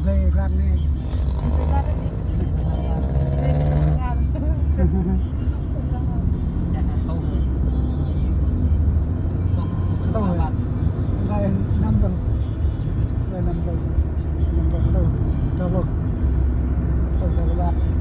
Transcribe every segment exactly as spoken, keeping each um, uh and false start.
Lê Grab anai. Tui. Lê năm tui. Lê năm tui. Năm tui tui. Tui. Tui, tui.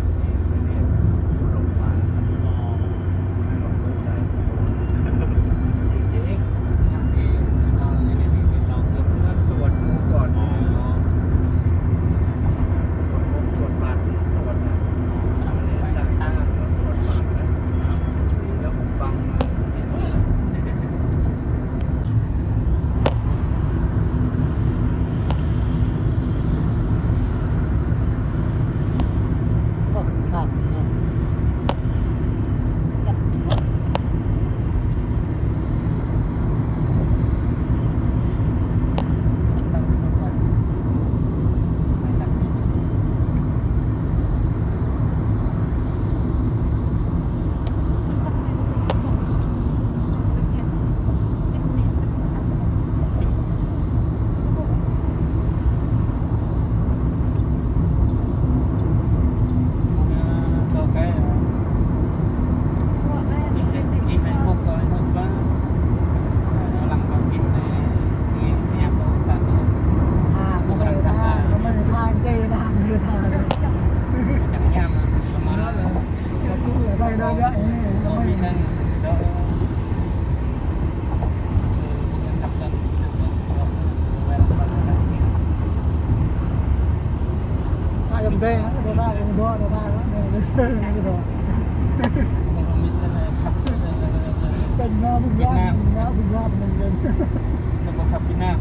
Việt Nam. Việt Nam. Việt Nam. Việt Nam.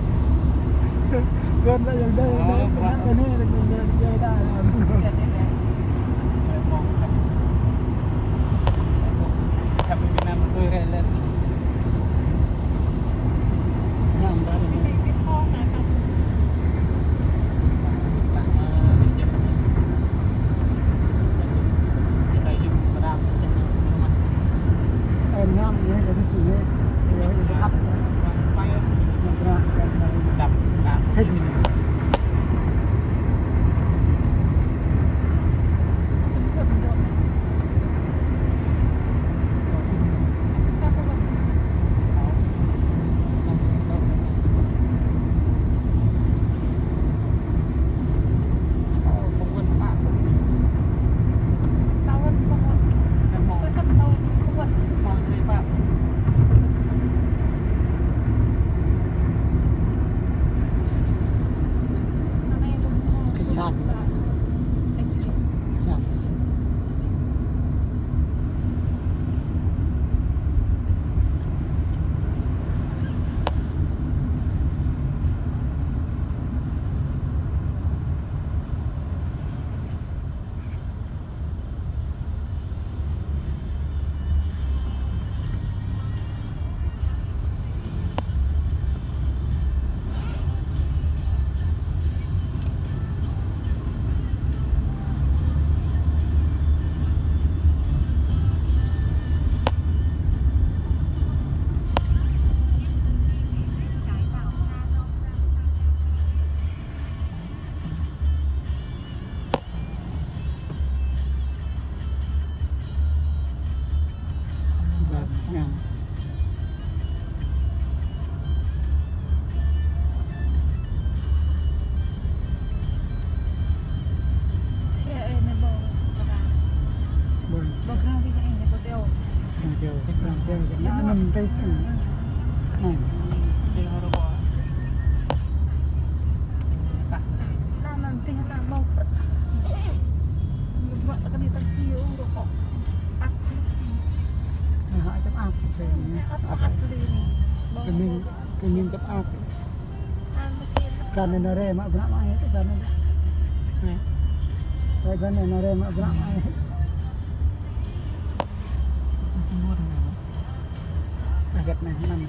Khách sạn. Kơmĭn, kơmĭn čăp ăp. Kơmĭn anai rai mă bruă mă ai, kơmĭn anai. Kơmĭn anai rai mă bruă mă ai. Hơget anai, anăm.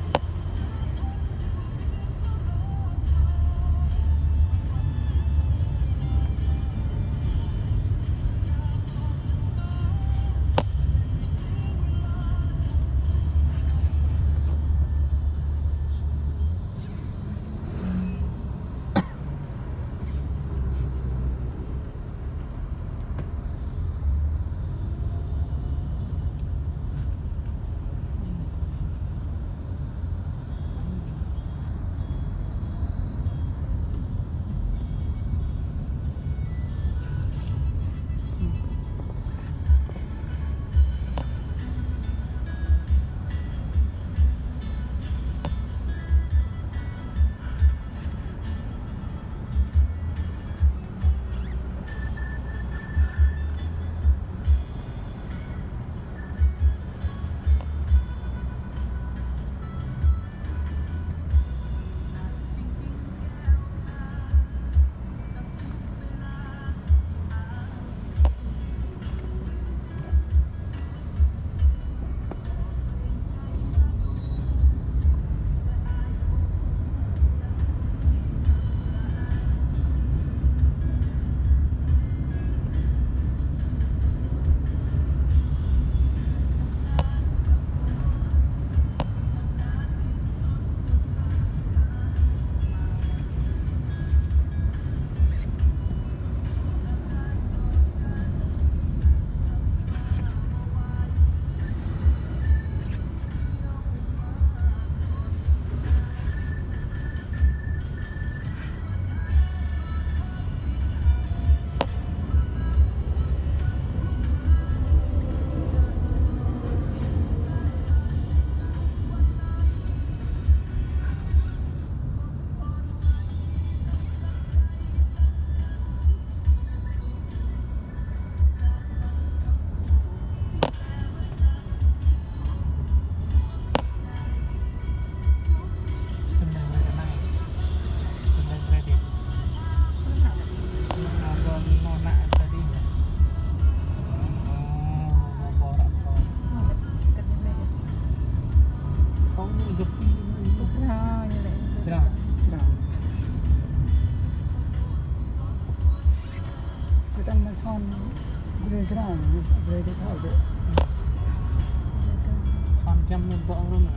Gơ̆p. Gơ̆p ra ñu lĕ. Ra. Ra. Kơtang mă son brơi kơnăl, brơi kơnăl deh. Son jăm ñu bŏ rơma.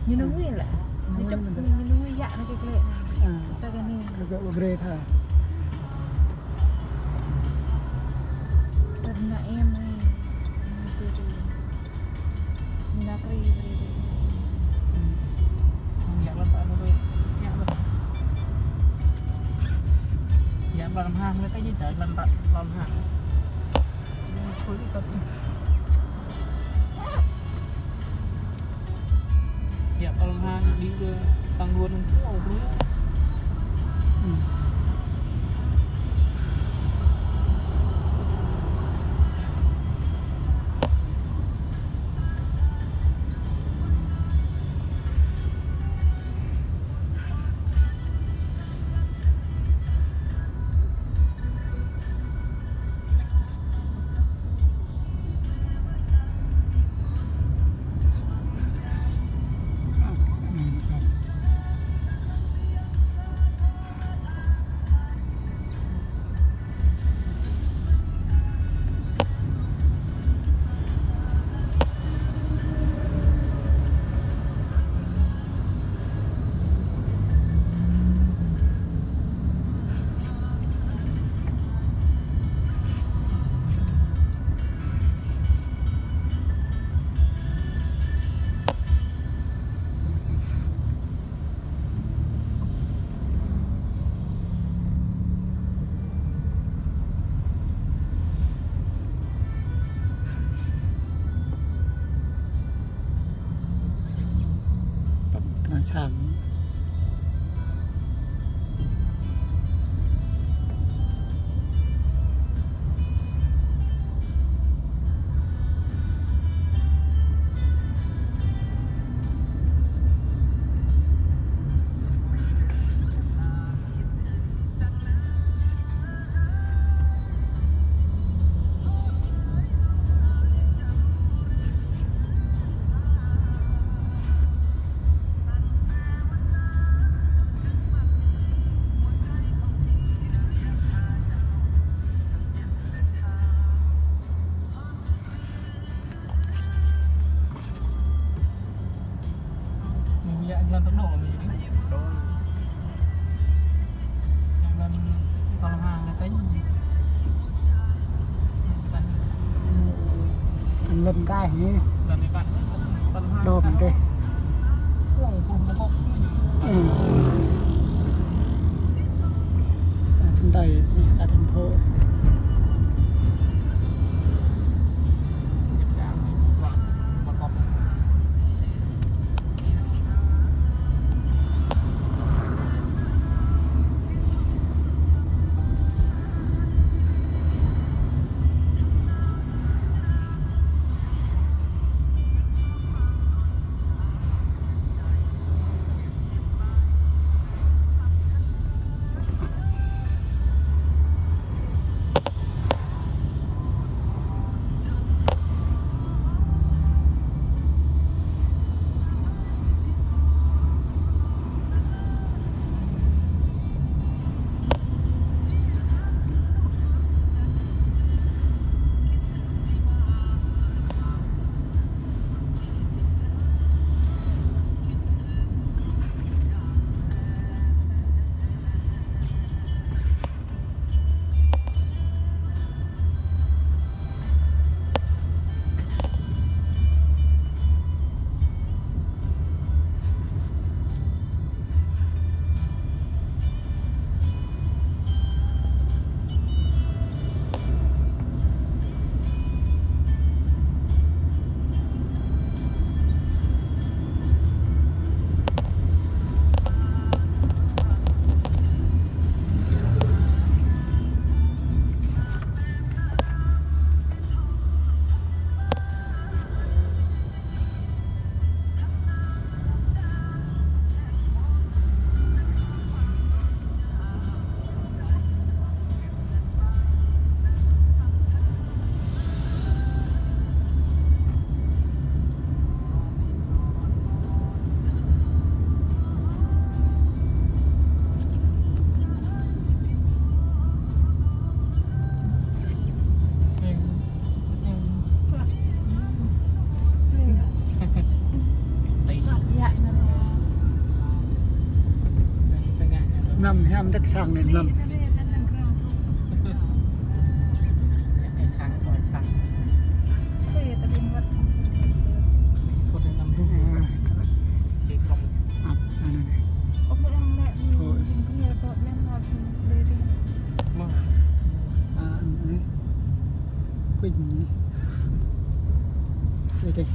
Ñu nơ̆ng wih lĕ. Ñu čŏk, ñu nơ̆ng wih yă anai kơ klĕ. Ơ. Kơ kơ anai. Kơ kơ brơi tha. Kơ anai em anai. Ñu tui tui. Ñu nao brơi, brơi, brơi. Yă lŏn ta anai, yă lŏn. Yă lŏn hăng, lĕ ta ji ta lŏn ta, lŏn hăng. Yă, kalau hăng đi ke tang duôn, oh, brơi. Tơngan sang. Ñu yă jơlan tơnŏ mơ̆n. Đúng. Jơlan tơl ha lĕ tơ̆ng. Lŏn kai hă? Lŏn kai. Tơl ha. Đôm deh. Ơ, pơhmơ̆ kŏk. Ơ. Ơ, chân tay, ơ, thành phố. Năm hiam chắc sang nên năm. À. Ăp, anai. Ôi. À, anai. Kuih anai. Kuih deh.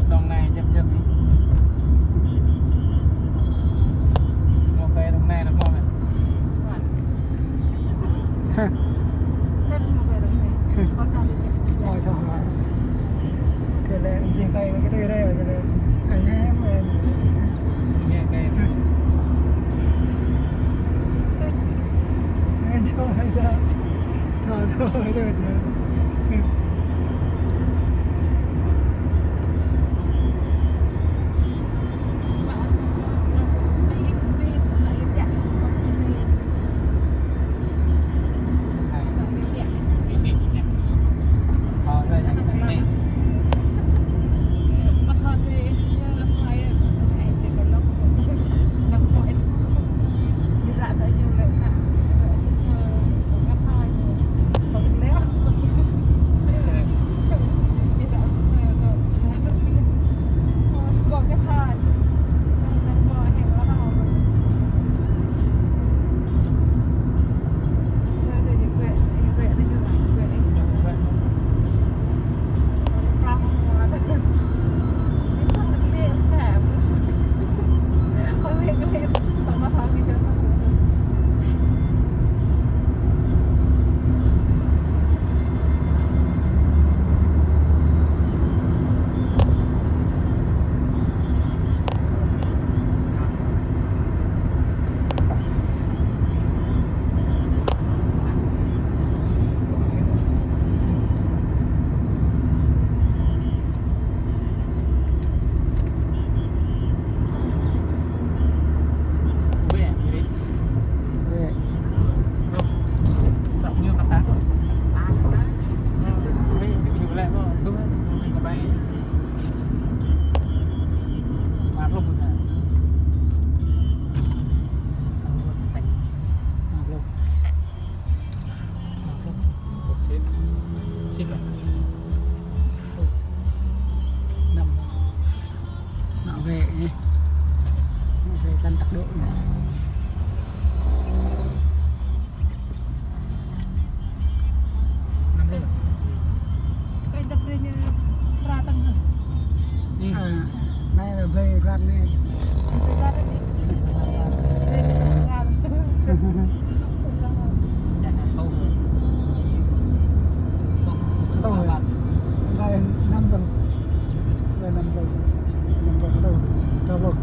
Đồng này chậm chậm. Một cái đồng này nó ngon này. Ôi, sao hả? Cái này, cái này, cái này, cái này. Nghe cái. Nghe cái. Năm. Bảo vệ nhé. Bảo vệ căn tốc độ này. Năm lô. Cái đập này như ba tấn hả? Ừ. À, này là về gạt này. Về gạt này. Alo.